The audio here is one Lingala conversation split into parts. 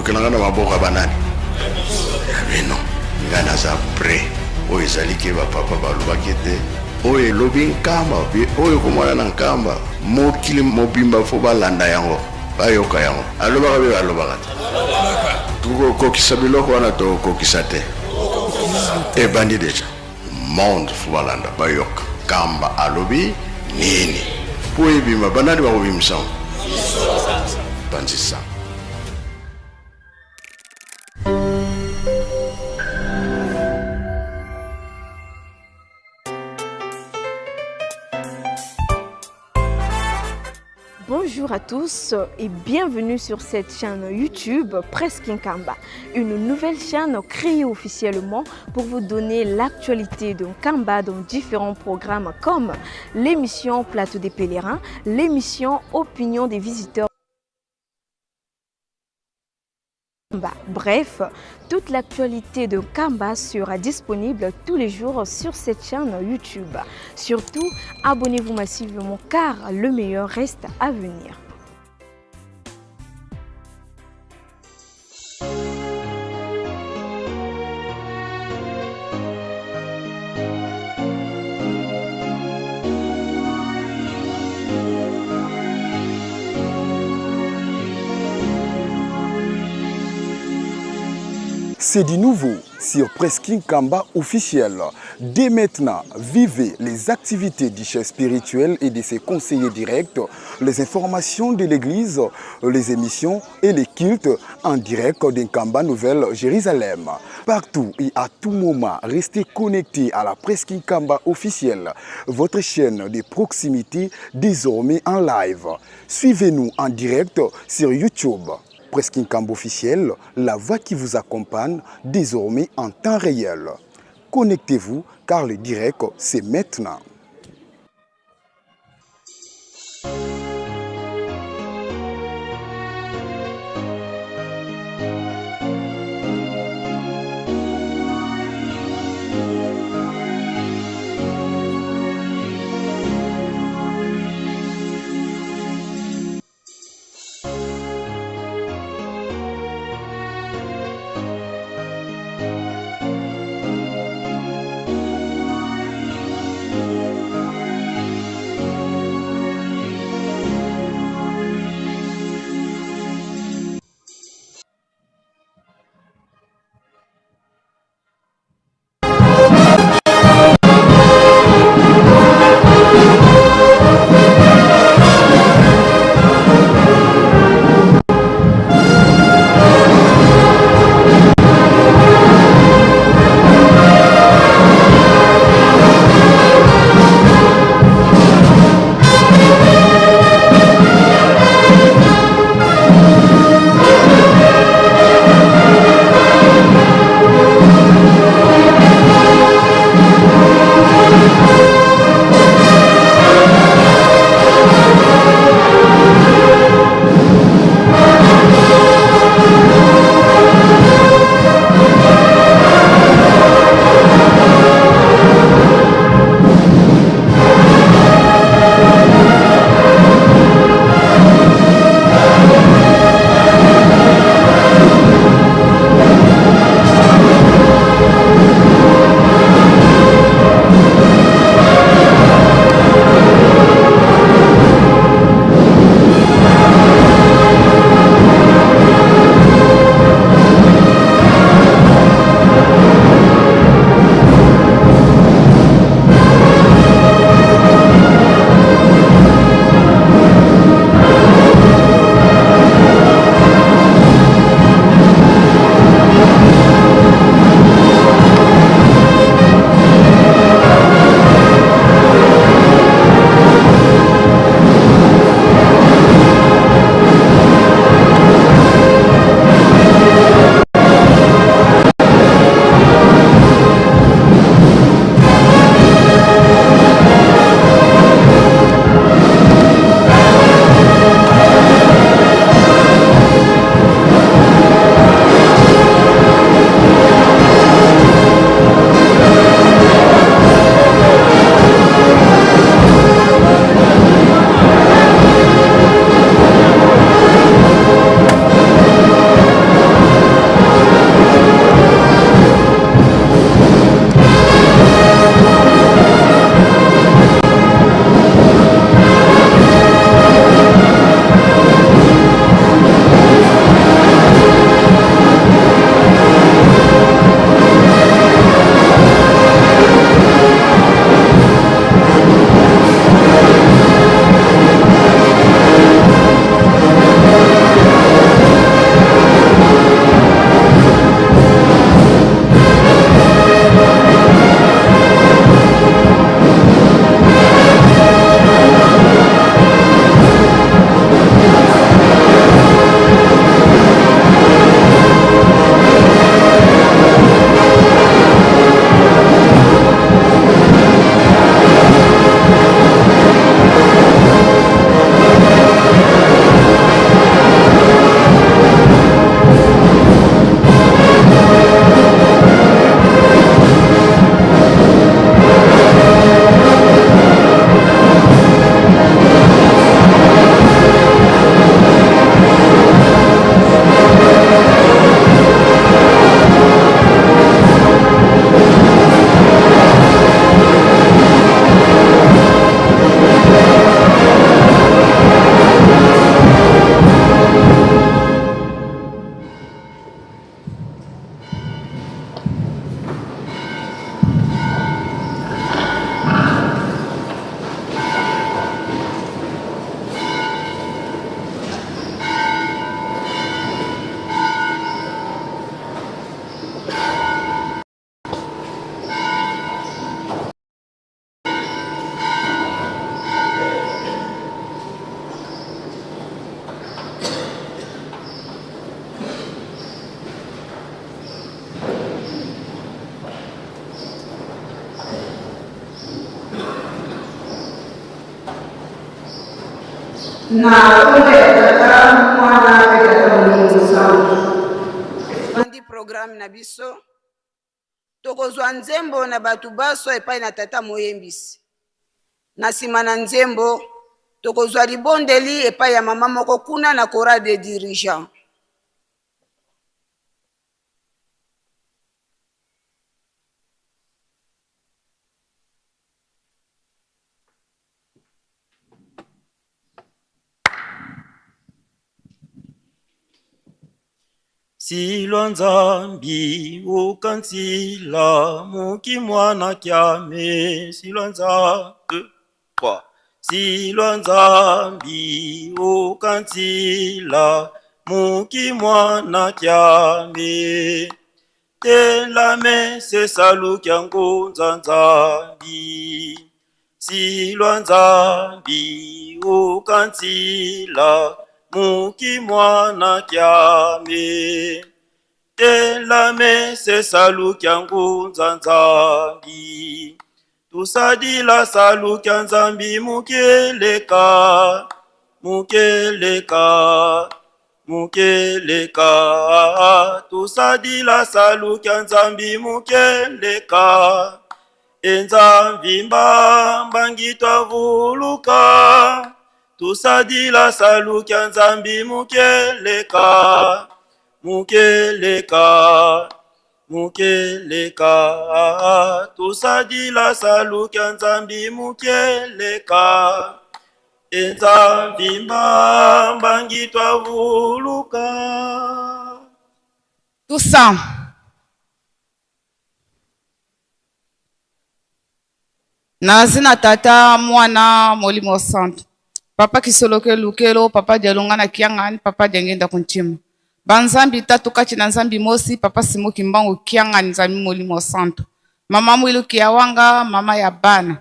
Ekokela nga na maboko ya banani? Ya bino. Nga naza prêt. Oyo ezali ke ba papa balobaki ete oyo elobi Nkamba pe oyo ekomona na Nkamba, mokili mobimba fo balanda yango, bayoka yango. Alobaka pe alobaka te? Tokokokisa biloko wana, tokokokisa te? Ebandi deja. Monde fo balanda, bayoka Nkamba alobi nini po ebima. Banani bakobimisa yango? Panzisa. Bonjour à tous et bienvenue sur cette chaîne YouTube Presse Nkamba, une nouvelle chaîne créée officiellement pour vous donner l'actualité de Nkamba dans différents programmes comme l'émission Plateau des pèlerins, l'émission Opinion des visiteurs. Bref, toute l'actualité de Nkamba sera disponible tous les jours sur cette chaîne YouTube. Surtout, abonnez-vous massivement car le meilleur reste à venir. C'est du nouveau sur Presking Kamba officiel. Dès maintenant, vivez les activités du chef spirituel et de ses conseillers directs, les informations de l'église, les émissions et les cultes en direct d'Nkamba Nouvelle Jérusalem. Partout et à tout moment, restez connectés à la Presking Kamba officielle, votre chaîne de proximité désormais en live. Suivez-nous en direct sur YouTube. Presking Kamba officiel, la voix qui vous accompagne désormais en temps réel. Connectez-vous car le direct, c'est maintenant. Na kombo ya Tata, Mwana mpe Tata Molimo Mosantu. Tobandi programme na biso. Tokozwa nzembo na bato baso epai na tata moyembisi. Na nsima na nzembo, tokozwa libondeli epai ya mama moko kuna na chorale des dirigeants. Silwa Nzambi ukanzila muki mwana kyame silwa Nzambi 3 Silwa Nzambi ukanzila muki mwana kyame Telame sesalu kya ngunza Nzambi Silwa Nzambi ukanzila muki mwana kyame Telame sesalu kya ngunza Nzambi Tusadila salu kya Nzambi mukeleka mukeleka mukeleka tusadila salu kya Nzambi mukeleka Enzambi mbambangi twavuluka tusadila salu kya Nzambi mukeleka mukeleka mukeleka tusadila salu kya Nzambi mukeleka Enzambi mbambangi twavuluka. Tout ça. Na zina Tata, Mwana, Molimo Santu. Papa Kisoloke Lukelo, Papa Dialunga na Kiangani, Papa Diangenda Kuntima. Banzambi tatu kati na Nzambi mosi, Papa Simo Kimbangu Kiangani, Nzambi Molimo Santu. Mama Mwilu Kiawanga, mama ya bana.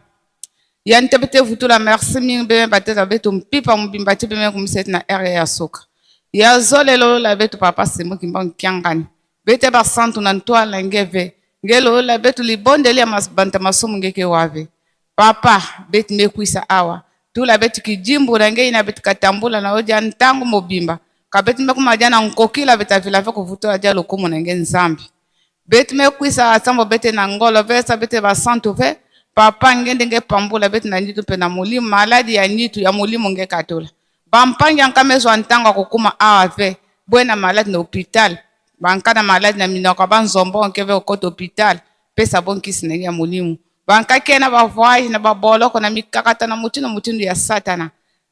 Ya ntebete vutula merci mingi beme bateta betu mpipa mobimba ti beme kumiseti na ere ya soka. Ya zolelo la betu Papa Simo Kimbangu Kiangani. Bete basantu na ntwala ngeve. Ngelo la betu libondeli ya banta masumu ngeke wave. Papa beti mekwisa awa. Tula beti kijimbu na ngei na beti katambula na oja ntango mobimba. Kabeti mekuma na nkokila beta vila ve kuvutola dia lokumu na nge Nzambi. Beti mekwisa asambo bete na ngolo vesa bete basantu ve. Papa ngende nge pambula beti na nyitu pe na molimo maladi ya nyitu ya molimo nge katola. Bampangi ankamezwa ntango akokuma awa ve. Bwena maladi na hopital. Banka na maladi na minoko banzombo nke ve okota hopital. Pesa bonkisi na nge ya molimo. Bankake na bavoyage na baboloko na mikakata na motindo motindo ya Satana.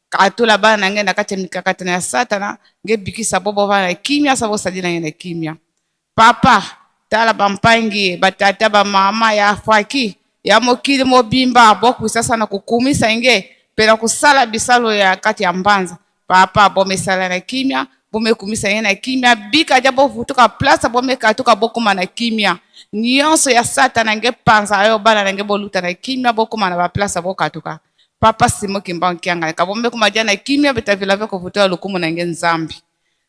Katula bana na nge na kati ya mikakata ya Satana nge bikisa bobo bana kimia sa bosali na nge na kimia. Papa tala bampangi batata bamama ya faki ya mokili mobimba bokwisa sana kukumisa nge mpe na kusala bisalo ya kati ya mbanza. Papa bomesala na kimia bomekumisa ye na kimia bika dia bovutuka place bomekatuka bokoma na kimia nyonso ya Satana nge panza ayo bana na nge boluta na kimia bokoma na baplace bokatuka. Papa Simo Kimbangu Kiangani kabomekuma dia na kimia betavila ve kovutola lokumu na nge Nzambi.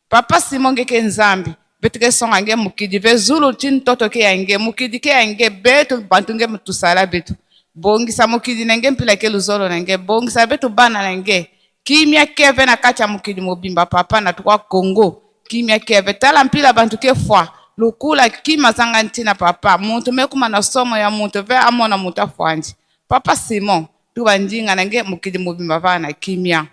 Papa Simo nge ke Nzambi betu ke songa nge mukidi ve zulu ti ntoto ke ya nge mukidi ke ya nge betu bantu nge tusala betu bongisa mokili na nge mpila ke luzolo na nge bongisa betu bana na nge kimia keve na kati ya mokili mobimba. Papa na tukwa Kongo kimia keve tala mpila bantu ke fwa lukula kima zanga ntina. Papa muntu mekuma na somo ya muntu ve amona muntu afwandi. Papa Simon tuba ndinga na nge mokili mobimba vana na kimia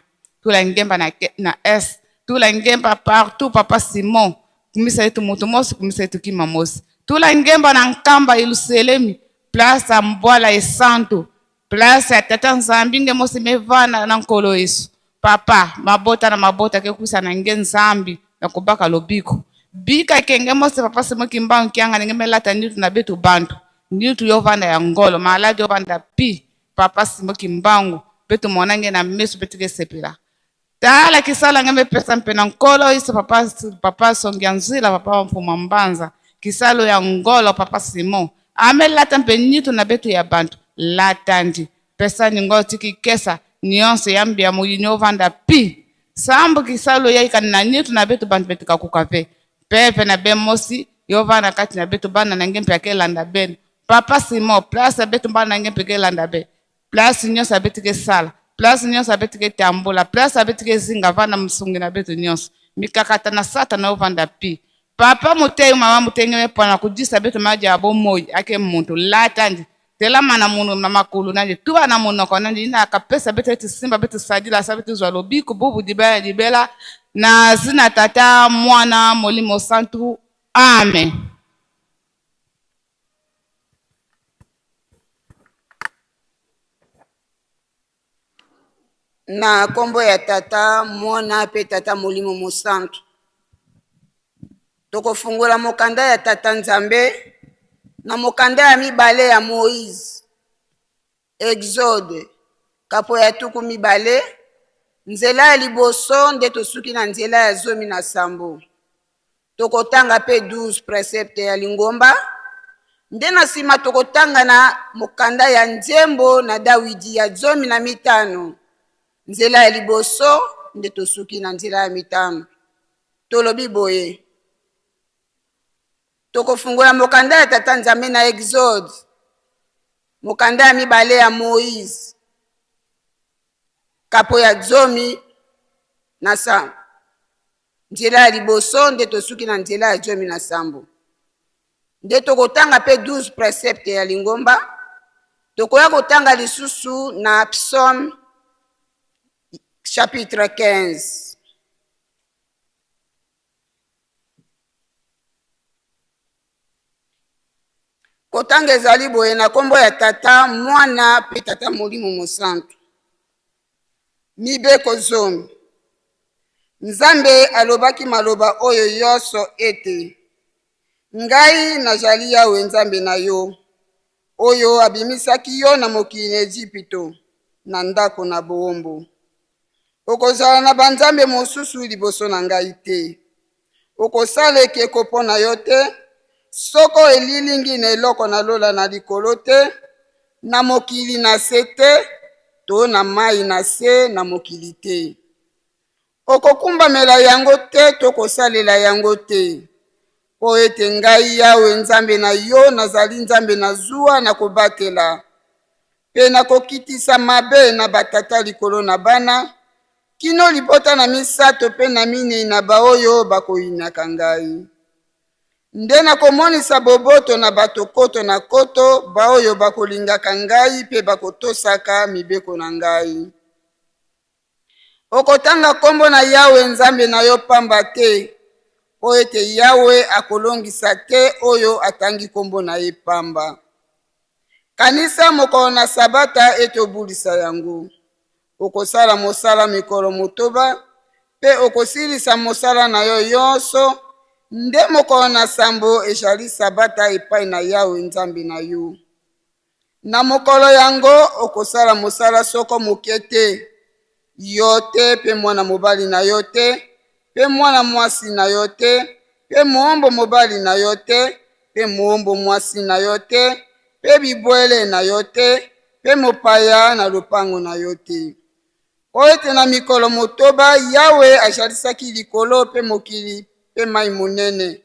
tula ngemba na, na s tula ngemba partout. Papa Simon kumisa yetu mutu mosi kumisa yetu kima mosi tula ngemba na Nkamba Iluselemi place ya mbwala esantu place ya Tata Nzambi nge mosi mevana na Nkolo Yesu. Papa mabota na mabota ke kusa na nge Nzambi na kubaka lobiko bika kenge mosi. Papa Simo Kimbangu Kiangani nge melata nitu na betu bantu nitu yovanda ya ngolo maladi yovanda pi. Papa Simo Kimbangu betu mona nge na meso betu ke sepela tala kisala nge mepesa mpe na Nkolo Yesu. Papa, Papa songi ya nzila, Papa mfuma mbanza kisalo ya ngolo. Papa Simon amelata mpe nitu na betu ya bantu latandi pesani ngolo tiki kesa nyonso yambi ya muyini ovanda pi sambu kisalo yaika na nitu na betu bantu betu kakuka ve pepe na be mosi yovanda kati na betu bana na nge mpe akelanda beno. Papa Simon place ya betu bana na nge mpe kelanda be place nyonso ya betu kesala Place nyonso abeti ke tambola, place abeti ke zinga vanda musungi na beto nyonso. Mikakata na satana ovanda pi. Papa muteyi mama mutengeme pona kudisa beto maji ya bomoi ake muntu lata ndi telama na munu na makulu nandi tuba na munoko nandi ina akapesa beto eti simba beto sadila sa beto zwa lobiko bubu dibela dibela na zina tata mwana molimo santu amen. Na nkombo ya Tata, Mwana mpe Tata Molimo Mosantu. Tokofungola mokanda ya Tata Nzambe na mokanda ya mibale ya Moize, Exode, kapo ya 20, nzela ya liboso nde tosuki na nzela ya 17. Tokotanga mpe 12 precepte ya lingomba, nde na nsima tokotanga na mokanda ya Nzembo na Dawidi ya 15, nzela ya liboso nde tosuki na nzela ya mitano. Tolobi boye, tokofungola mokanda ya Tata Nzambe na Exode, mokanda ya mibale ya Moize, kapo ya 17. Nzela ya liboso nde tosuki na nzela ya 17. Nde tokotanga mpe 12 precepte ya lingomba. Tokoya kotanga lisusu na Psaume chapitre 15. Kotanga ezali boye na kombo ya Tata, Mwana mpe Tata Molimo Mosantu. Mibeko zomi. Nzambe alobaki maloba oyo nyonso ete, Ngai nazali Yawe Nzambe na yo, oyo abimisaki yo na mokili na Ejipito, na ndako na boombo. Okozala na banzambe mosusu liboso na ngai te. Okosala ekeko mpo na yo te, soko elilingi na eloko na lola na likolo te, na mokili na se te, to na mai na se na mokili te. Okokumbamela yango te to kosalela yango te, mpo ete ngai Yawe Nzambe na yo nazali Nzambe na zuwa na kobatela, mpe nakokitisa mabe na batata likolo na bana, kino libota na misato mpe na minei na baoyo bakoyinaka ngai. Nde nakomonisa boboto na bato koto na koto, baoyo bakolingaka ngai mpe bakotosaka mibeko na ngai. Okotanga kombo na Yawe Nzambe na yo pamba te, mpo ete Yawe akolongisa te oyo atangi kombo na ye pamba. Kanisa mokolo na Sabata ete obulisa yango. Okosala mosala mikolo motoba, mpe okosilisa mosala na yo nyonso, nde mokolo na sambo ezali Sabata epai na Yawe Nzambe na yo. Na mokolo yango okosala mosala soko moke te, yo te, mpe mwana mobali na yo te, mpe mwana mwasi na yo te, mpe moombo mobali na yo te, mpe moombo mwasi na yo te, mpe bibwele na yo te, mpe mopaya na lopango na yo te. Mpo ete na mikolo motoba Yawe azalisaki likolo mpe mokili mpe mai monene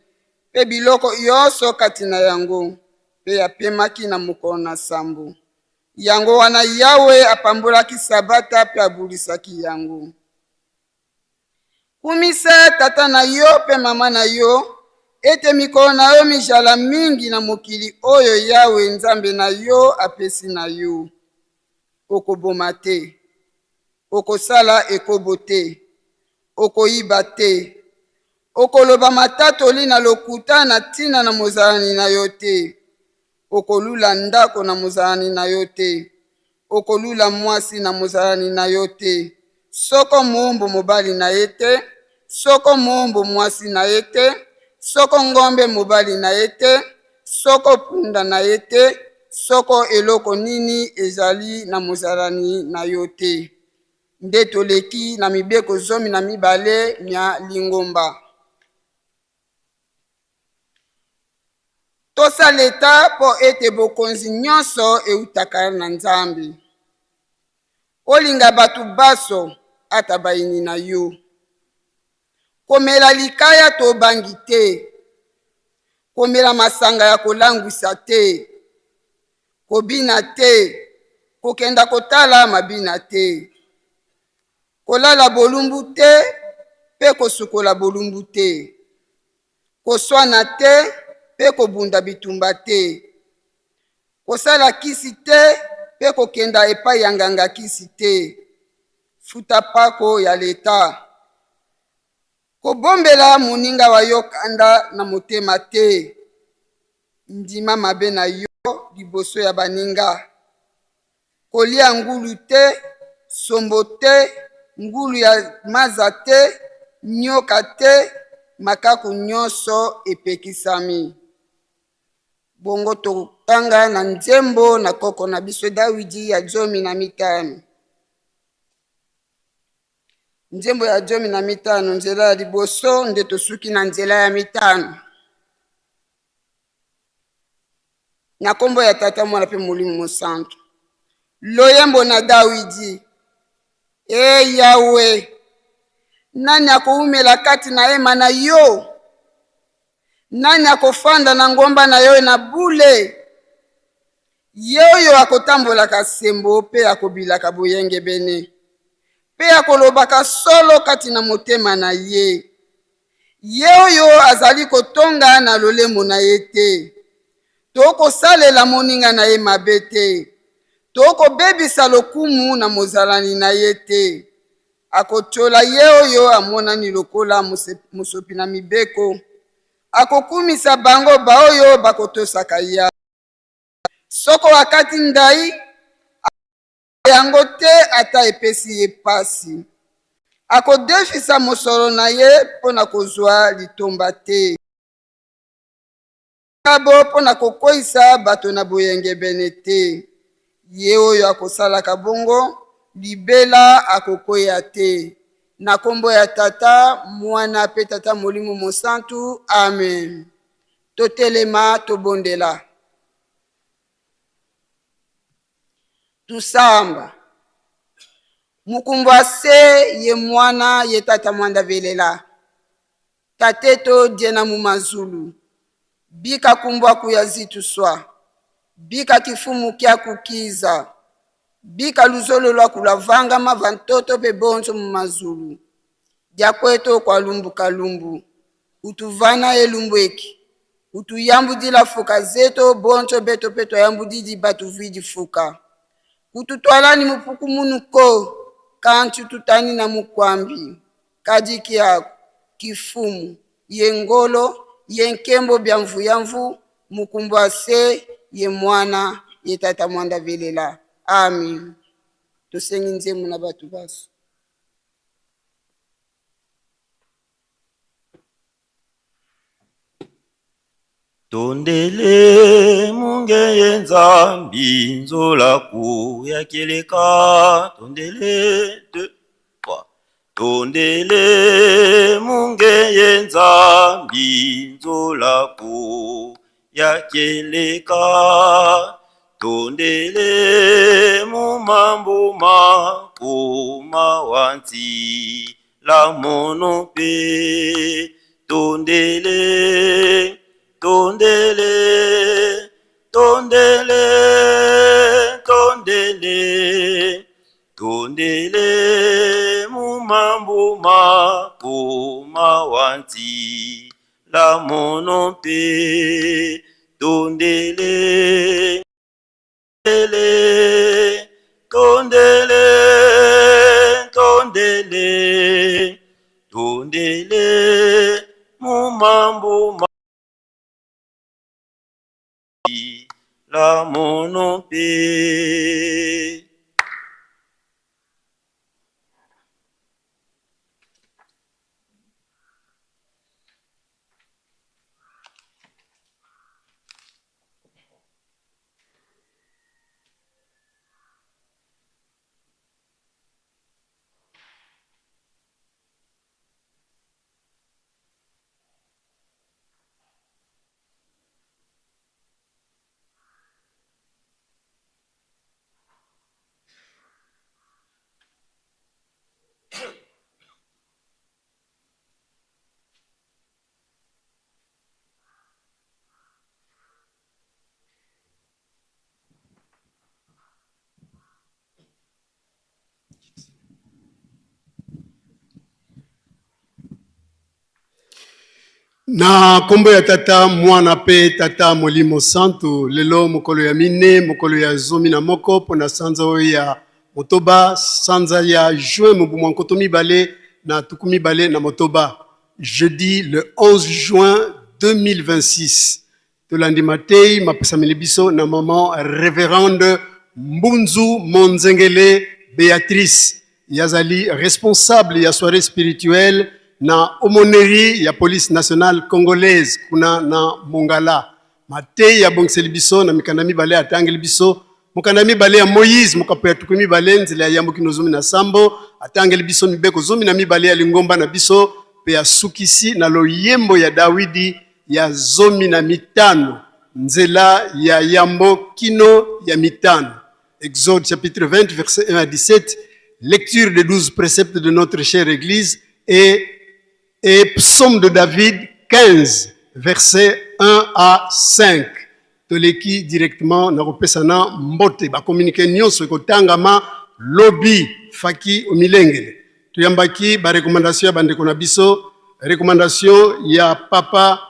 mpe biloko nyonso kati na yango, mpe apemaki na mokolo na sambo. Yango wana Yawe apambolaki Sabata mpe abulisaki yango. Kumisa tata na yo mpe mama na yo, ete mikolo na yo mizala mingi na mokili oyo Yawe Nzambe na yo apesi na yo. Okoboma te, okosala ekobo te, okoyiba te, okoloba matatoli na lokuta na ntina na mozalani na yo te, okolula ndako na mozalani na yo te, okolula mwasi na mozalani na yo te, soko moombo mobali na ye te, soko moombo mwasi na ye te, soko ngombe mobali na ye te, soko punda na ye te, soko eloko nini ezali na mozalani na yo te. Nde toleki na mibeko 12 mya lingomba. Tosa leta mpo ete bokonzi nyonso eutaka na Nzambe. Olinga bato baso, ata bayini na yo. Komela likaya to bangi te. Komela masanga ya kolangwisa te. Kobina te. Kokenda kotala mabina te. Kolala bolumbu te mpe kosukola bolumbu te. Koswana te mpe kobunda bitumba te. Kosala kisi te mpe kokenda epai ya nganga kisi te. Futa pako ya leta. Kobombela moninga wa yo kanda na motema te. Ndima mabe na yo liboso ya baninga. Kolia ngulu te, sombo te, ngulu ya maza te, nyoka te, makaku nyonso epekisami. Bongo totanga na nzembo na koko na biso Dawidi ya 15. Nzembo ya 15, nzela ya liboso nde tosuki na nzela ya mitano. Na kombo ya Tata, Mwana mpe Molimo Mosantu. Loyembo na Dawidi. E Yawe, nani akowumela kati na hema na yo? Nani akofanda na ngomba na yo na bule? Ye oyo akotambolaka sembo mpe akobilaka boyengebene, mpe akolobaka solo kati na motema na ye. Ye oyo azali kotonga na lolemo na ye te, to kosalela moninga na ye mabe te, to kobebisa lokumu na mozalani na ye te. Akotyola ye oyo amonani lokola mosopi na mibeko, akokumisa bango baoyo bakotosaka Yawe. Soko akati ndai, yango te ata epesi ye pasi. Akodefisa mosolo na ye mpo na kozwa litomba te. Kabo mpo na kokweisa bato na boyengebene te. Ye oyo akosalaka bongo, libela akokweya te. Na kombo ya Tata, Mwana mpe Tata Molimo Mosantu. Amen. Totelema, tobondela. Tusamba. Mukumbwa se ye mwana ye tata mwanda velela. Tateto diena mu mazulu. Bika kumbwa kuya zitu swa. Bika kifumu kya kukiza. Bika luzolo lwa kulavanga mava ntoto pe bonso mu mazulu. Diakweto kwa lumbu kalumbu. Utuvana elumbu eki. Utuyambudila fuka zeto bonso beto pe twayambudidi batuvuidi fuka. Kututwalani mupuku munuko kantu tutani na mukwambi. Kadi kiaku, kifumu, ye ngolo, ye nkembo bia mvuyamvu, mukumbua se ye mwana, ye tata mwanda velela. Amen. Tosengi nzembo na batu baso. Tondele mungeye Nzambi nzola kuya keleka tondele 2 3 tondele mungeye Nzambi nzola kuya keleka tondele mumambuma kuma wanti la mono pe tondele tondele tondele tondele tondele mumambuma kuma wanti la mono pe tondele tondele tondele tondele tondele mumambuma la mono pe. Na kombo ya Tata, Mwana pe Tata Molimo Santu, lelo mokolo ya mine, mokolo ya 11 pona sanza oyo ya motoba, sanza ya juin mobu mwa 2026, jeudi le 11 juin 2026. Tolandi matei mapesameli biso na maman Reverende Mbunzu Monzengele Beatrice, yazali responsable ya soirée spirituelle na aumônerie ya police nationale congolaise kuna na Mongala. Matei abongiseli biso na mikanda mibale, atangeli biso mokanda mibale ya Moïse mokapo ya 20 nzela ya yambo kino 17, atangeli biso mibeko 12 ya lingomba na biso, pe asukisi na loyembo ya Dawidi ya 15 nzela ya yambo kino ya mitano. Exode chapitre 20 verset 1 à 17, lecture des 12 préceptes de notre chère église et psaume de David 15 verset 1 à 5. Toleki directement na kopesana mbote, ba communiqué nyonso ekotangama lobi faki omilengele. Toyambaki ba recommandation ya bandeko na biso, recommandation ya papa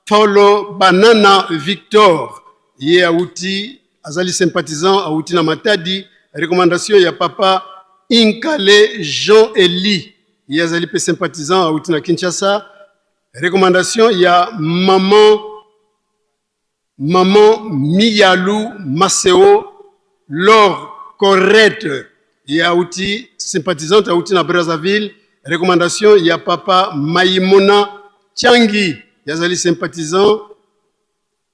Paulo Banana Victor, ye auti azali sympathisant auti na Matadi. Recommandation ya papa Inkale Jean Eli, ye azali pe sympathisant auti na Kinshasa. Recommandation ya maman Miyalu Maseo Laure Corrette, ye auti sympathisante auti na Brazzaville. Recommandation ya papa Maimona Changi, ye azali sympathisant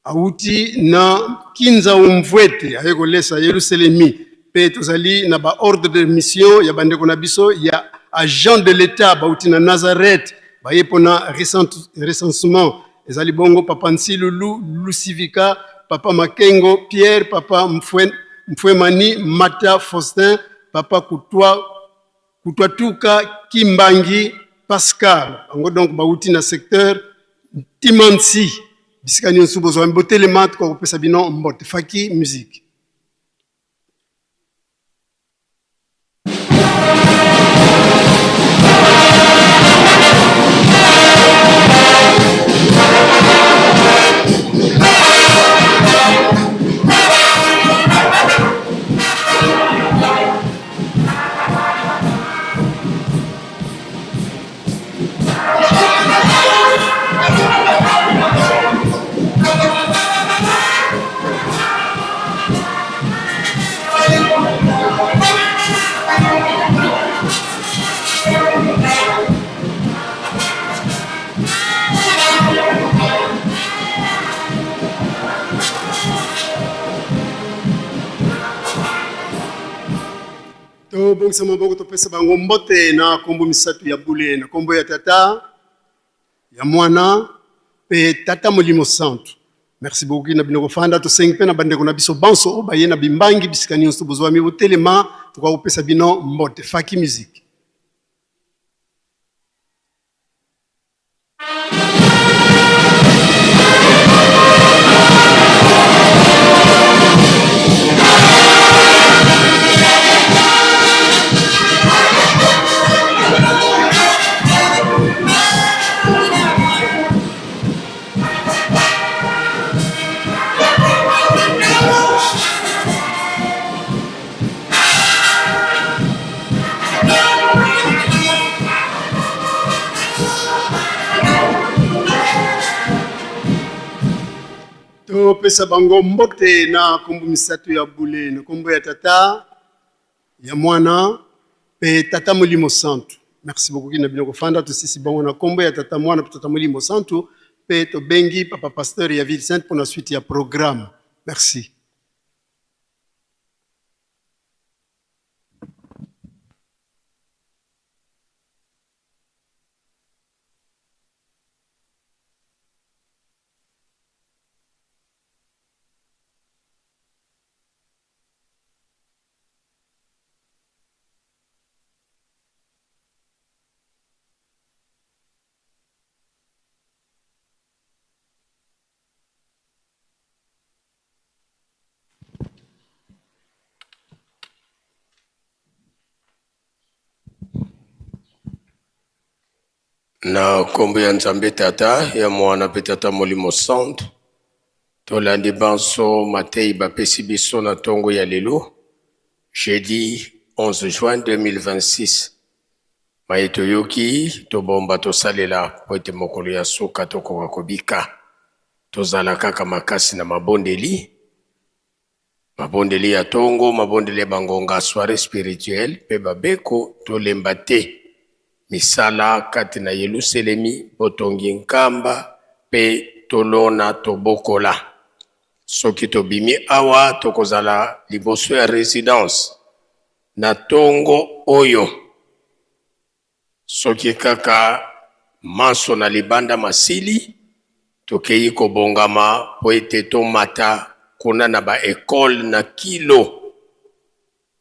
auti na Kinza Umvwete, aye kolesa Yerusalemi. Pe tozali na ba ordre de mission ya bandeko na biso ya agent de l'État bauti na Nazareth, baye pona recensement. Ezali bongo papa Nsilulu Lucivika, papa Makengo Pierre, papa Mfwemani Mata Faustin, papa Kutwatuka Kimbangi Pascal. Bango donc bauti na secteur Timansi. Bisika nyonso bozwa botelema, tokopesa bino mbote. Faki musique. Tobongisa maboko, topesa bango mbote na kombo misato ya bule, na kombo ya Tata, ya Mwana pe Tata Molimo Santu. Merci beaucoup na bino kofanda. Tosengi pe na bandeko na biso banso oyo baye na bimbangi bisika nyonso bozwami botelema, tokoka kopesa bino mbote. Faki musique. Topesa bango mbote na kombo misato ya bule, na kombo ya Tata, ya Mwana pe Tata Molimo Santu. Merci beaucoup na bino kofanda. Tosisi bango na kombo ya Tata, Mwana pe Tata Molimo Santu, pe tobengi papa pasteur ya Ville Sainte pour la suite ya programme. Merci. Na nkombo ya Nzambe Tata, ya Mwana mpe Tata Molimo Santu, tolandi banso mateyi bapesi biso na ntongo ya lelo, jeudi 11 juin 2026. Maye toyoki, tobomba, tosalela mpo ete mokolo ya suka tokoka kobika. Tozala kaka makasi na mabondeli. Mabondeli ya tongo, mabondeli ya ba ngonga, soiree spirituelle pe ba beko, tolemba te. Misala kati na Yeluselemi, botongi nkamba pe tolona tobokola. Soki tobimi awa tokozala liboso ya residence na tongo oyo. Soki kaka manso na libanda masili, tokeyi kobongama mpo ete tomata kuna na ba ecoles na kilo,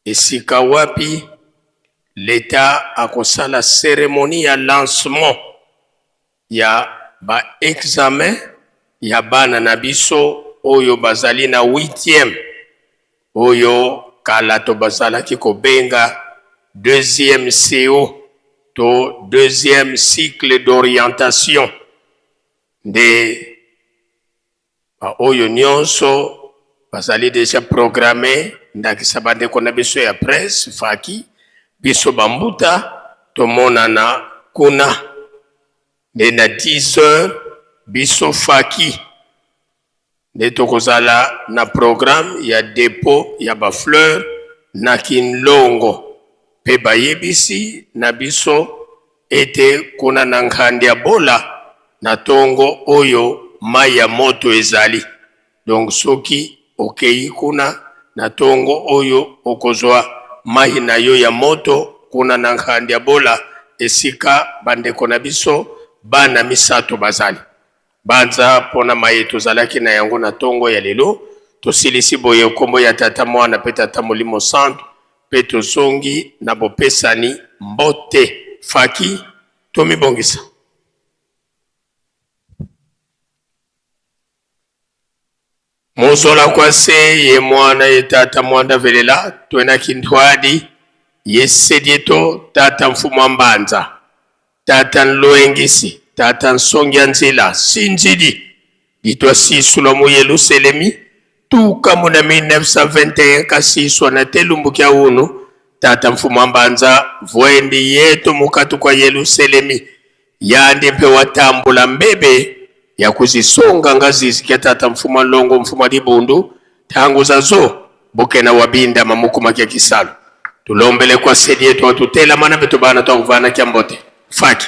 esika wapi l'Etat akosala ceremonie ya lancement ya ba examens ya bana na biso oyo bazali na huitième, oyo kala to bazalaki kobenga deuxième CO to deuxième cycle d'orientation. Nde ba oyo nionso bazali dejà programme, ndakisa ba ndeko na biso ya presse, faki, biso ba mbuta tomonana kuna nde na 10 heures biso faki nde tokozala na programme ya depot ya ba fleurs na Kinlongo pe bayebisi na biso ete kuna na Nkandia Bola na tongo oyo mayi ya moto ezali donc soki okeyi kuna na tongo oyo okozwa mayi na yo ya moto kuna na Nkandia Bola esika ba ndeko na biso bana misato bazali. Banza mpo na maye tozalaki na yango na tongo ya lelo. Tosilisi boye nkombo ya Tata, Mwana mpe Tata Molimo Santu, mpe tozongi na bopesani mbote. Faki, tomibongisa. Muzola kwa se ye mwana ye tata mwanda velela twena kintwadi ye sedieto tata mfumu wa mbanza tata nloengisi tata nsongi ya nzila sinzidi ditwa sisulwa mu Yeluselemi tuka muna 1921 kasiswa na telumbu kya unu tata mfumu wa mbanza vwendi yetu mukatu kwa Yeluselemi Yandi mpe watambula mbebe ya kuzisonga nga zizi kya tata mfuma longo mfuma libundu tangu za zo bokena wabinda mamukuma kya kisalu tulombele kwa sedi yetu atutela mana betu bana twakuvana kya mbote faki.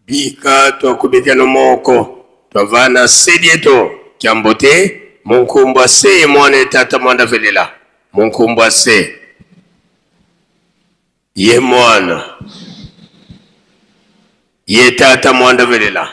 Bika twakubikeno moko twavana sedieto kyambo te munkumbwa se mwana etata mwanda velela munkumbwa se ye mwana ye tata mwanda velela.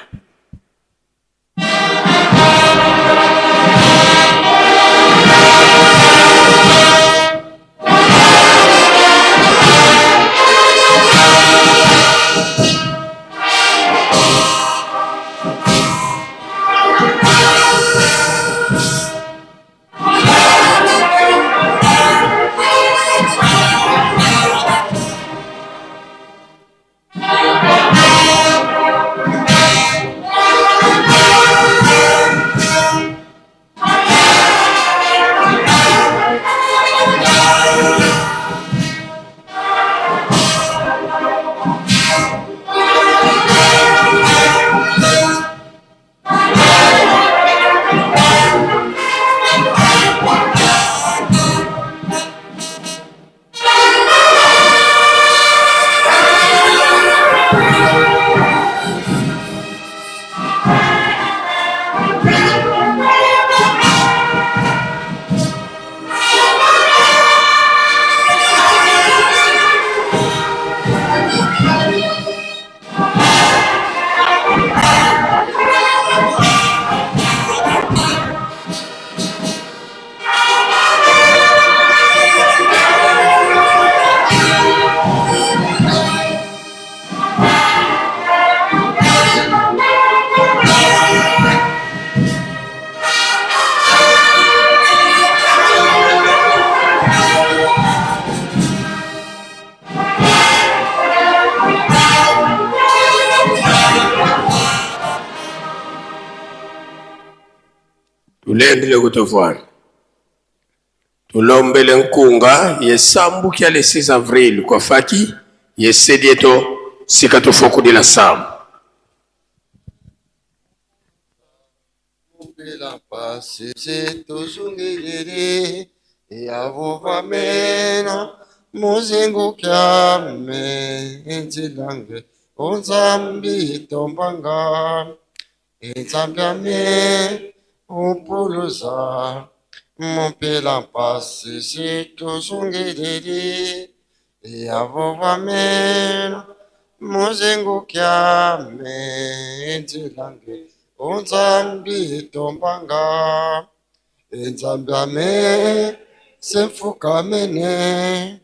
Tulendele kutofwana. Tulombele nkunga yesambukia le 6 avril kwa faki yesedieto sika tufokudila samu. Mopela mpasi se tozongelele yavovamena muzingukyame enzilange onzambi tombanga enzambiame upuluza mopela mpasi se tozongelele yavovamena muzingukyame enzilange onzambi tombanga enzambiame semfukamene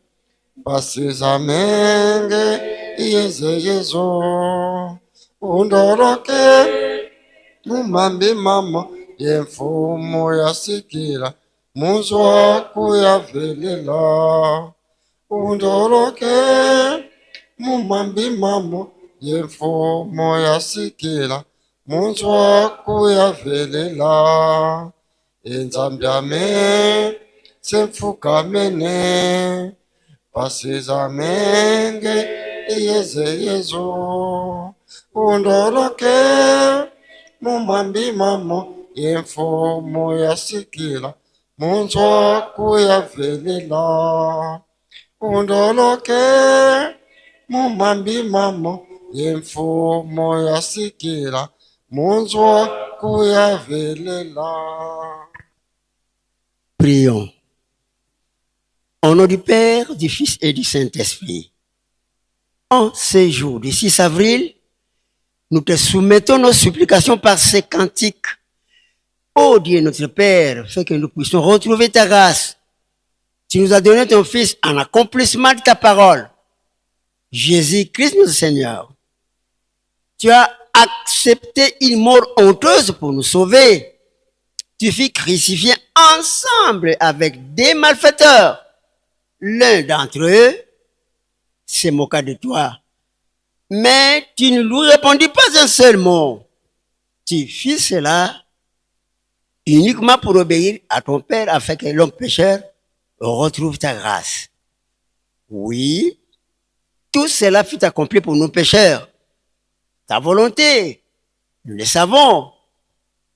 basizamenge iyezeyezo undoroke mumambi mama yemfumo yasikila muzwa kuyavelela undoroke mumambi mama yemfumo yasikila muzwa kuyavelela enzambiame semfukamene basizamenge iyezeyezo undoroke mumambi mamo yemfumo yasikila munzwa kuyavelela undoloke mumambi mamo yemfumo yasikila munzwa kuyavelela. Prions. Au nom du Père, du Fils et du Saint-Esprit. En ces jours du 6 avril, nous te soumettons nos supplications par ces cantiques. Ô Dieu notre Père, fais que nous puissions retrouver ta grâce. Tu nous as donné ton Fils en accomplissement de ta parole. Jésus-Christ notre Seigneur. Tu as accepté une mort honteuse pour nous sauver. Tu fus crucifié ensemble avec des malfaiteurs. L'un d'entre eux se moqua de toi. Mais tu ne lui répondis pas un seul mot. Tu fis cela uniquement pour obéir à ton Père afin que l'homme pécheur retrouve ta grâce. Oui, tout cela fut accompli pour nous pécheurs. Ta volonté, nous le savons,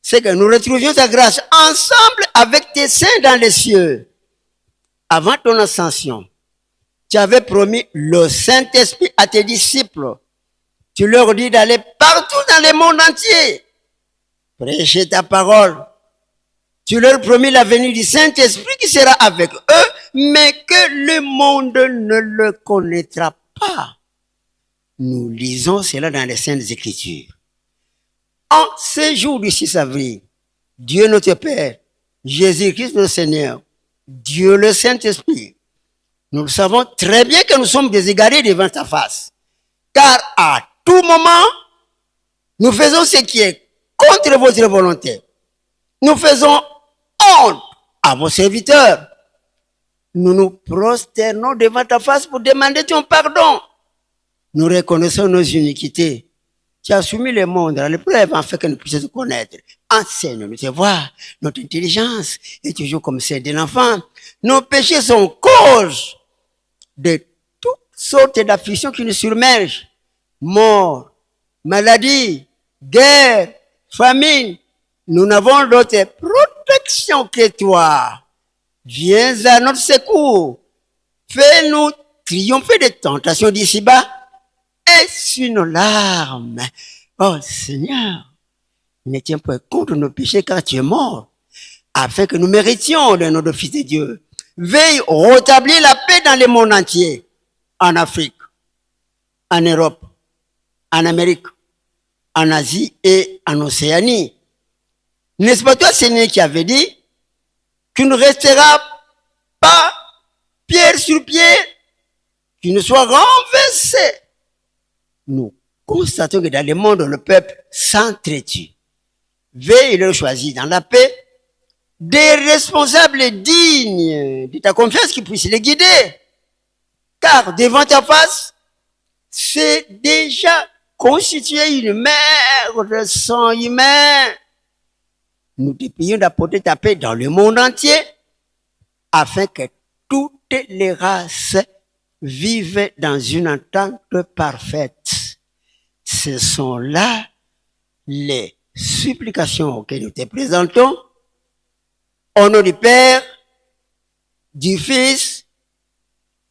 c'est que nous retrouvions ta grâce ensemble avec tes saints dans les cieux. Avant ton ascension, tu avais promis le Saint-Esprit à tes disciples. Tu leur dis d'aller partout dans le monde entier, prêcher ta parole. Tu leur promis la venue du Saint-Esprit qui sera avec eux, mais que le monde ne le connaîtra pas. Nous lisons cela dans les Saintes Écritures. En ce jour du 6 avril, Dieu notre Père, Jésus-Christ notre Seigneur, Dieu le Saint-Esprit, nous le savons très bien que nous sommes déségarés devant ta face. Car à tout moment, nous faisons ce qui est contre votre volonté. Nous faisons honte à vos serviteurs. Nous nous prosternons devant ta face pour demander ton pardon. Nous reconnaissons nos iniquités. Tu as soumis le monde à l'épreuve afin que nous puissions te connaître. Enseigne-nous tes voies. Notre intelligence est toujours comme celle de l'enfant. Nos péchés sont cause de toutes sortes d'afflictions qui nous submergent. Mort, maladie, guerre, famine. Nous n'avons d'autre protection que toi. Viens à notre secours. Fais-nous triompher des tentations d'ici-bas. Essuie nos larmes. Oh Seigneur, ne tiens point compte de nos péchés car tu es mort, afin que nous méritions le nom de Fils de Dieu. Veille rétablir la paix dans le monde entier, en Afrique, en Europe, en Amérique, en Asie et en Océanie. N'est-ce pas toi, Seigneur, qui avait dit qu'il ne restera pas pierre sur pierre, qu'il ne soit renversé? Nous constatons que dans le monde, le peuple s'entretue. Veille le choisir dans la paix, des responsables dignes de ta confiance qui puissent les guider. Car devant ta face, c'est déjà constitué une mer de sang humain. Nous te prions d'apporter ta paix dans le monde entier afin que toutes les races vivent dans une entente parfaite. Ce sont là les supplications que nous te présentons. Au nom du Père, du Fils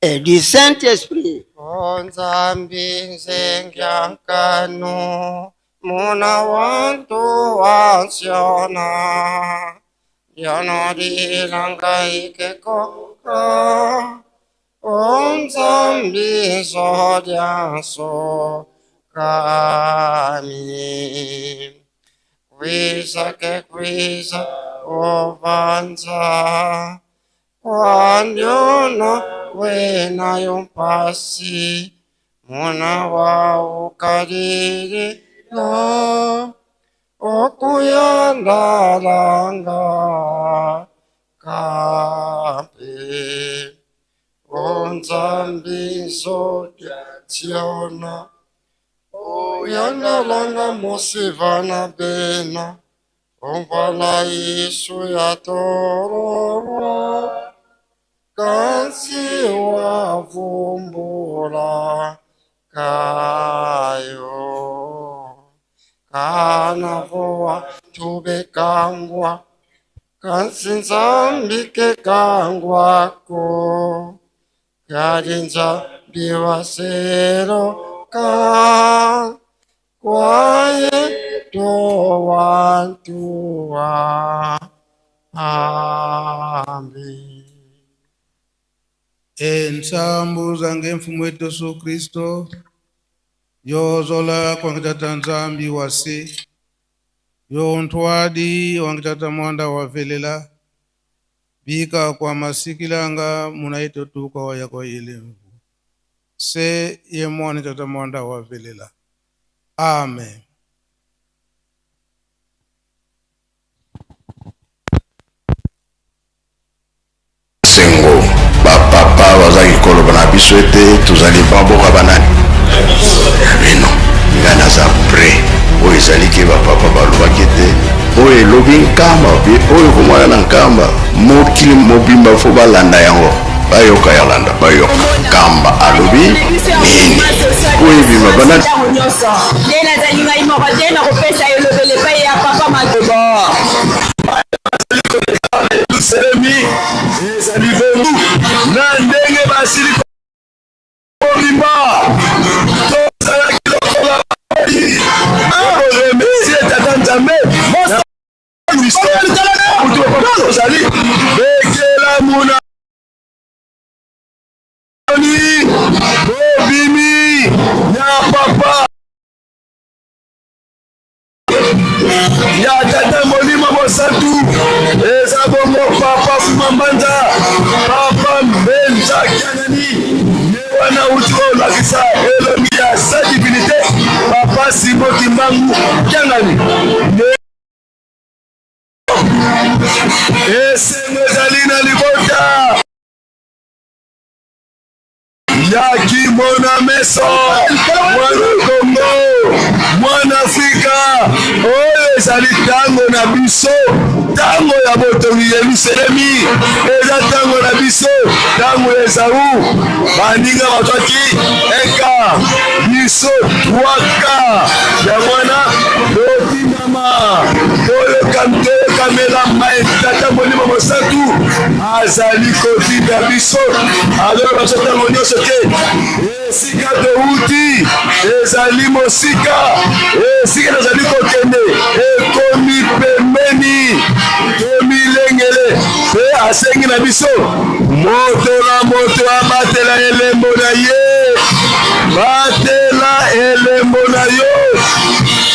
et du Saint-Esprit. O Nzambi nzenga nkanu muna wantu wansiona Yonodilangaikekoka O Nzambi zodianso kami Kwiza ke kwiza ovanza Wanyono wena yompasi Muna wa ukalilila Okuyalalanga kampe O Nzambi nzodiationa Oyanalanga mosivana bena Omvala Yesu ya tororwa Kansi wavumbula kayo Kana voa tubekangwa Kansi Nzambi ke kangwako Kali Nzambi waseroka Kwaye to wantua Amen. Ensambu zange mfumu wetu Yesu Kristo yozola kwangitata Nzambi wase yontwadi wangitata mwanda wavelela bika kwa masikilanga munaito tuka waya kwa ilemvu se ye mwana tata mwanda wavelela. Amen. Sengo bapapa bazalaki koloba na biso ete tozali baboka banani bino. Ngai naza pre oyo ezali ke bapapa balobaki ete oyo elobi nkamba oyo komwana na nkamba mokili mobimba fo balanda yango bayoka yalanda bayoka nkamba alobi nini oyo ebima banani nyonso nde nazali ngai moko te nakopesa elobele epai ya papa Magobo. Yelusalemi ezali bongo na ndenge basili kobimba tozalaki lokola koremercie tata Nzambe na Kristo ozali bekelamu na bobimi ya papa ya tata molimo mosantu eza bongo papa Fumambanza papa Mbenza Kiangani ye wana uti kolakisa elongi ya sa divinité papa Simon Kimbangu Kiangani. Esengo ezali na libota ya kimona meso mwana Kongo mwana Afrika. Oyo ezali ntango na biso, ntango ya botongi Yelusalemi eza ntango na biso, ntango ya Ezau baninga bazwaki eka biso 3 yango wana totindama toyokamela mai tata Molimo Mosantu azali kotinda biso, azoloba biso ntango nyonso te esika touti ezali mosika, esika tozali kokende ekomi pembeni, tomilengele. Mpe asengi na biso moto na moto abatela elembo na ye, batela elembo na yo,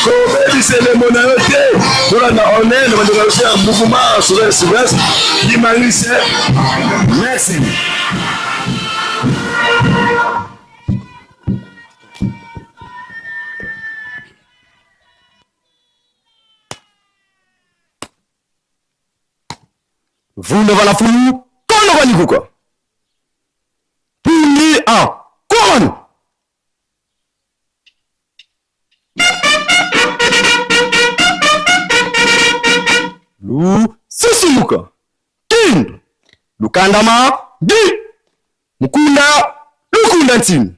kobebisa elembo na yo te. Tolanda onene bandeko na biso ya mouvement social surveillance kimangise. Merci. Vunda vala fulu kono valikuka puli a kono. Kandama di Mukunda Lukunda Ntimi.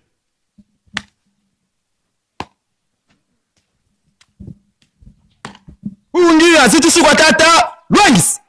Ungi azitusikwa tata Lwangisi.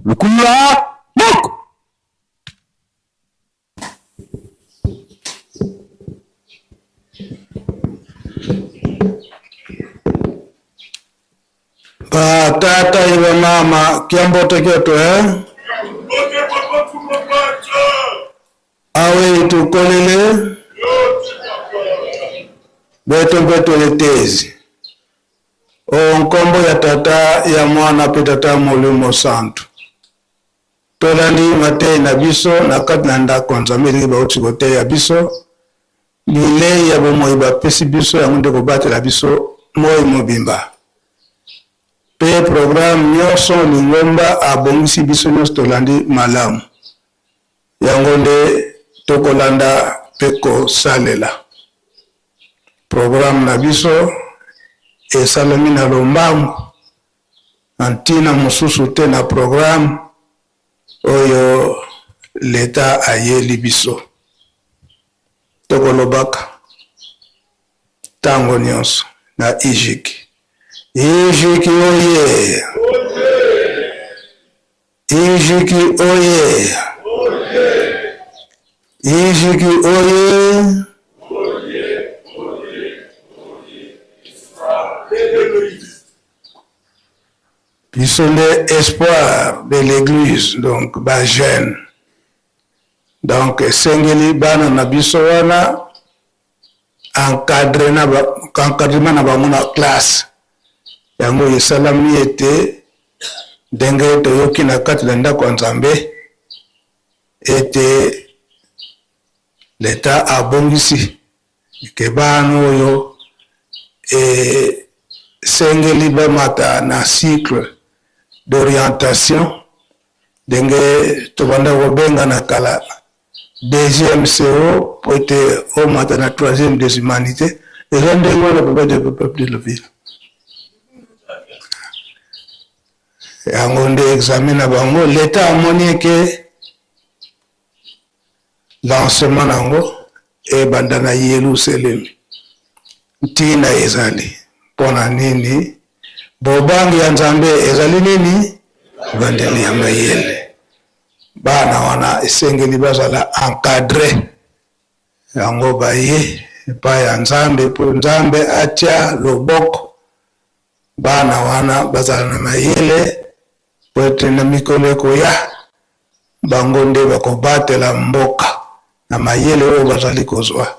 Lukula moko. Ba tata ye ba mama kiambote kyoto eh? Awe tukolele beto mpe toletezi o nkombo ya tata ya mwana mpe tata molimo santu Tolandi mateyi na biso na kati na ndako ya Nzambe ndenge bauti koteya biso. Bilei ya bomoi bapesi biso yango nde kobatela biso moi mobimba. Pe programme nyoso lingomba abongisi biso nyoso tolandi malamu. Yango nde tokolanda pe kosalela. Programme na biso esalemi na lombangu. Na ntina mosusu te na programme oyo leta ayeli biso. Tokolobaka tango nionso na IJIC. IJIC oye! IJIC oye! IJIC oye! Biso nde espoir de l'eglise donc ba jeunes donc esengeli bana na biso wana encadre na ba encadrement na bango na classe yango esalami ete ndenge toyoki na kati na ndako ya Nzambe ete leta abongisi Ke bana oyo esengeli bamata na cycle d'orientation ndenge tobanda kobenga na kala deuxième CO po ete omata na troisième des humanités eza ndenge wana papa de peuple de la ville yango nde examen na bango leta amoni eke Lancement na yango ebanda na Yelusalemi. Ntina ezali mpo na nini? Bobangi ya Nzambe ezali nini? Ebandeli ya mayele. Bana wana esengeli bazala encadre, yango baye epai ya Nzambe mpo Nzambe atia loboko bana wana bazala na mayele mpo ete na mikolo ekoya Bango nde bakobatela mboka na mayele oyo bazali kozwa.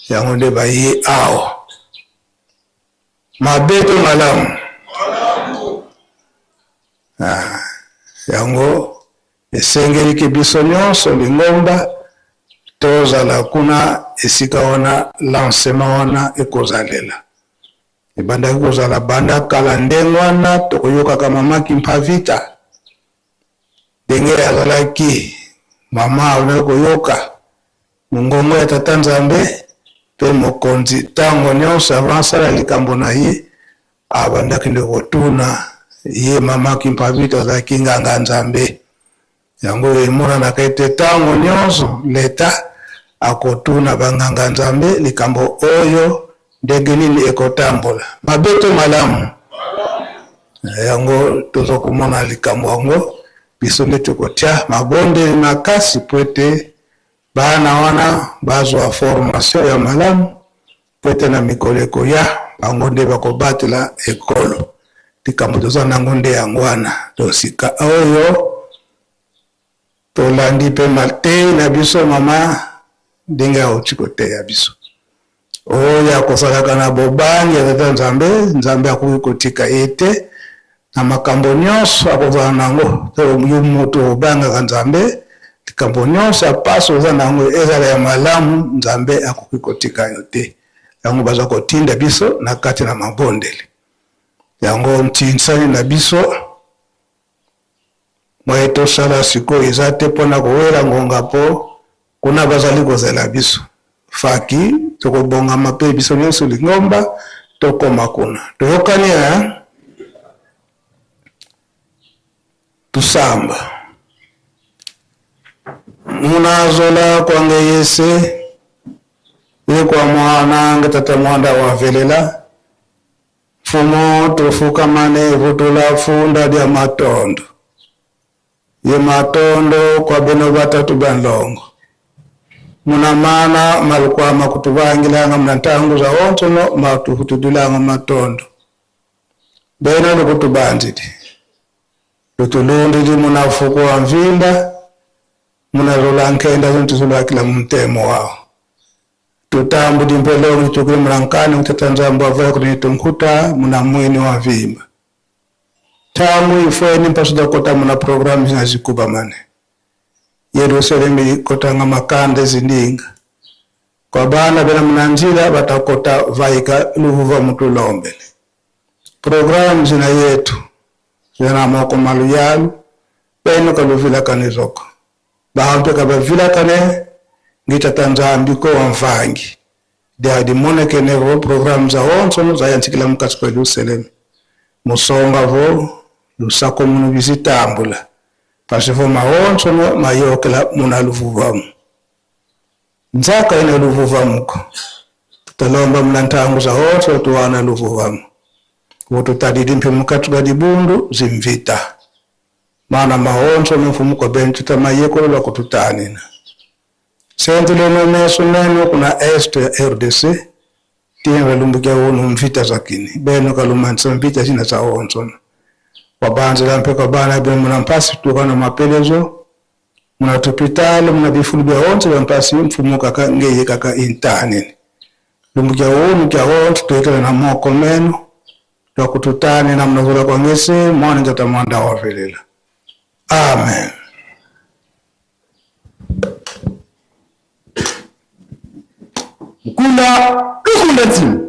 Yango nde baye awa. Mabe to malamu? Ah, yango esengeli ke biso nyonso lingomba tozala kuna esika wana lancement wana ekozalela. Ebandaki kozala banda kala ndenge wana tokoyokaka mama Kimpavita Ndenge azalaki mama abandaki koyoka mongongo ya Tata Nzambe mpe mokonzi ntango nyonso avant asala likambo na ye abandaki nde kotuna ye. Mama Kimpavita azalaki nganga Nzambe. Yango emonanaka ete ntango nyonso leta Akotuna banganga-nzambe likambo oyo ndenge nini ekotambola, mabe to malamu. Yango toza komona likambo yango, biso nde tokotia mabondeli makasi po ete bana wana bazwa formation ya malamu, po ete na mikolo ekoya bango nde bakobatela ekolo. Likambo toza nango nde yango wana. To sika oyo Tolandi mpe mateyi na biso mama ndenge auti koteya biso. Oyo akosalaka na bobangi ya Tata Nzambe, Nzambe akoki kotika ye te na makambo nyonso akozala na yango. To yo moto obangaka Nzambe, likambo nyonso ya pasi oza na yango ezala ya malamu, Nzambe akoki kotika yo te. Yango baza kotinda biso na kati na mabondeli. Yango ntinsani na biso Moye tosala sikoyo eza te mpo na kowela ngonga mpo kuna bazali kozela biso. Faki tokobongama mpe biso nyonso lingomba tokoma kuna. Toyokani eh? Tusamba. Munazola kwange yese ye kwa mwana nge tata mwanda wa velela Mfumo tufukamane vutula funda lya matondo ye matondo kwa beno batatu ba nlongo muna mana malukwama kutubangilanga muna ntangu za onsono matufutudilanga matondo beno lukutubandidi lutulundidi muna fuku wa mvimba muna zola nkenda zintu zulakila muntemo wao Tutambu dimpe longi tukile mulankani kutata nzambu avaya kuni tunkuta muna mwini wa vimba. Tamu ifweni mpasu dakota muna programu zina zikuba mane. Yerusalemi kotanga makande zindinga. Kwa bana bena muna nzila batakota vaika luvuva mutulombele. Programu zina yetu zina moko maluyalu beno kaluvila kanizoko. Bantu kabavilakane ngitata Nzambi ko wa mvangi dia dimoneke ne vo programme za onso zayantshikila mukatshi kua Yelusaleme. Musonga vo lusako munu bizitambula pasi vo maonso no mayokela muna luvuvamu. Nzaka ina luvuvamuko tutalomba muna ntangu za onso tuwana luvuvamu. Vo tutadidi mpe mukatshi kua dibundu zimvita. Mana mahonso ni mfumo kwa benu tutamayekolelwa lwa kututanina. Sentu leno meso meno kuna est ya RDC tienga lumbukia unu mvita zakini. Beno kalumanisa mvita zina za onso. Kwa banzi la mpeka bana beno muna mpasi tukana mapelezo. Muna tupitalo muna bifulu bya onso bya mpasi mfumo kaka ngeye kaka intanini. Lumbukia unu kya onso tuwekela na moko meno. Twakututane na mnazula kwa ngese mwana njata mwanda wavelela. Amen. Mukunda lukunda nzimu.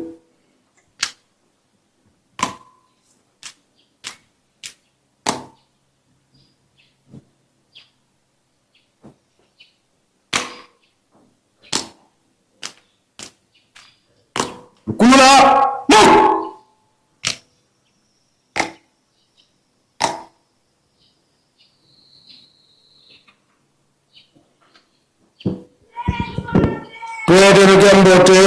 Lukula mu. Tuweteruke mbote.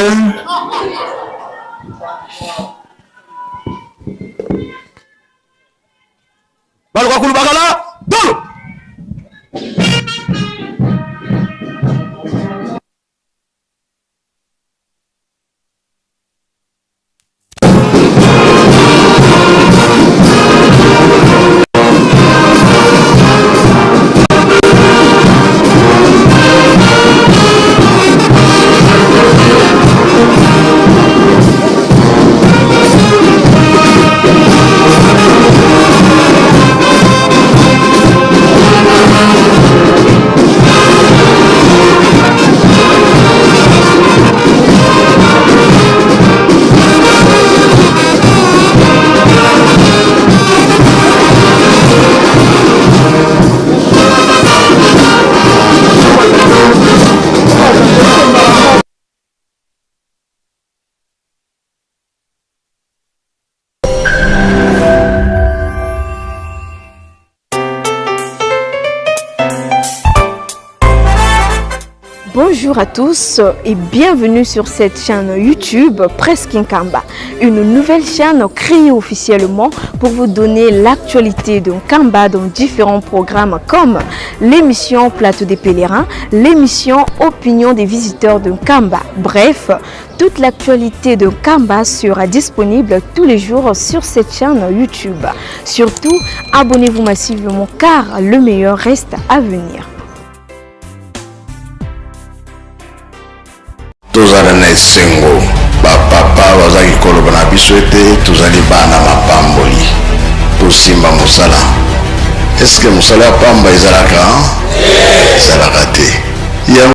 Balukakulu bakala dolo. Bonjour à tous et bienvenue sur cette chaîne YouTube Presse Kinkamba, une nouvelle chaîne créée officiellement pour vous donner l'actualité de Nkamba dans différents programmes comme l'émission Plateau des pèlerins, l'émission Opinion des visiteurs de Nkamba. Bref, toute l'actualité de Nkamba sera disponible tous les jours sur cette chaîne YouTube. Surtout, abonnez-vous massivement car le meilleur reste à venir. Tozala na esengo, bapapa bazalaki koloba na biso ete tozali bana mapamboli, tosimba mosala. Eske mosala ya pamba ezalaka? Ezalaka te. Yango.